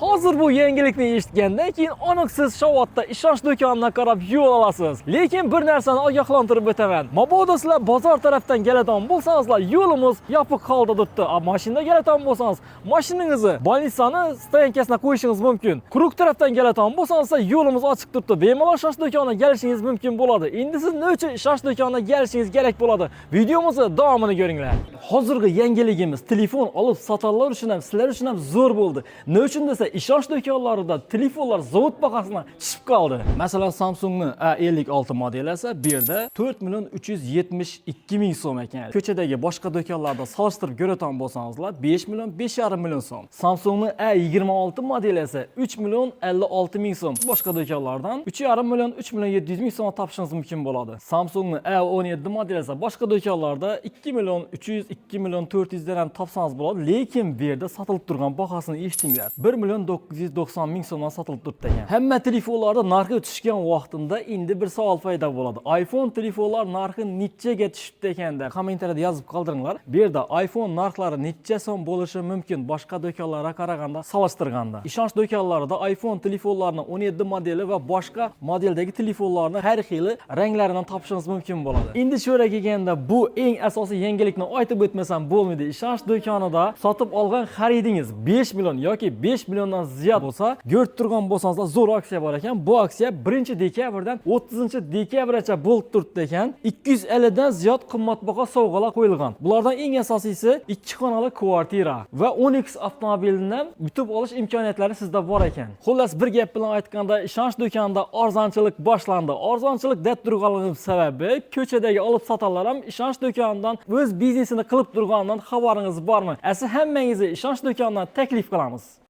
Hozir bu yangilikni eshitgandan keyin aniq siz Shovotda Ishonch do'konidan qarab yo'l olasiz. Lekin bir narsani ogohlantirib o'taman. Mabodo sizlar bozor tarafdan keladigan bo'lsangizlar, yo'limiz yopiq holda turibdi. A mashinada keladigan bo'lsangiz, mashinangizni больница ni стоянка sina qo'yishingiz mumkin. Круг tarafdan keladigan bo'lsangiz, yo'limiz ochiq turibdi. Bemalol Ishonch do'koniga kelishingiz mumkin bo'ladi. Endi siz nima uchun Ishonch do'koniga kelishingiz kerak bo'ladi? Videomizni davomini ko'ringlar. Hozirgi yangiligimiz telefon olib sotanlar uchun ham, sizlar uchun ham zo'r bo'ldi. Nima uchun desa, Ishonch do'konlarida telefonlar zavod bahosini tushib qoldi. Masalan, Samsungni A56 modeli esa bu yerda 4 million 372 ming so'm ekan. Ko'chadagi boshqa do'konlarda solishtirib ko'radigan bo'lsangizlar, 5 million 5,5 million so'm. Samsungni A26 modeli esa 3 million 56 ming so'm. Boshqa do'konlardan 3,5 million 3 million 700 ming so'm topishingiz mumkin bo'ladi. Samsungni A17 modeli esa boshqa do'konlarda 2 million 300 2 million 400 dan ham topsangiz bo'ladi, lekin bu yerda sotilib turgan bahosini eshitinglar. 1 million 990 ming so'mdan sotilib turibdi ekan. Hamma telefonlarda narxi tushgan vaqtida endi bir savol paydo bo'ladi. iPhone telefonlar narxi nechaga tushibdi ekanda? Kommentariyada yozib qoldiringlar. Bu yerda iPhone narxlari necha so'm bo'lishi mumkin boshqa do'konlarga qaraganda solishtirganda? Ishonch do'konlarida iPhone telefonlarini 17 modeli va boshqa modeldagi telefonlarni har xil ranglaridan topishingiz mumkin bo'ladi. Endi shu yerga kelganda bu eng asosiy yangilikni aytib o'tmasam bo'lmaydi. Ishonch do'konida sotib olgan xaridingiz 5 million yoki 5 milliondan ziyod bo'lsa, ko'rib turgan bo'lsangizlar, zo'r aksiya bor ekan. Bu aksiya 1 dekabrdan 30 dekabrgacha bo'lib turibdi ekan. 250 dan ziyod qimmatbaho sovg'alar qo'yilgan. Bulardan eng asosiysi 2 xonali kvartira va Onix avtomobilini yutib olish imkoniyatlari sizda bor ekan. Xullas, bir gap bilan aytganda, Ishonch do'konida arzonchilik boshlandi. Arzonchilik deb turganligim sababi ko'chadagi olib sotanlar ham Ishonch do'konidan o'z biznesini qilib turganidan xabaringiz bormi? Asli hammangizni Ishonch do'konidan taklif qilamiz.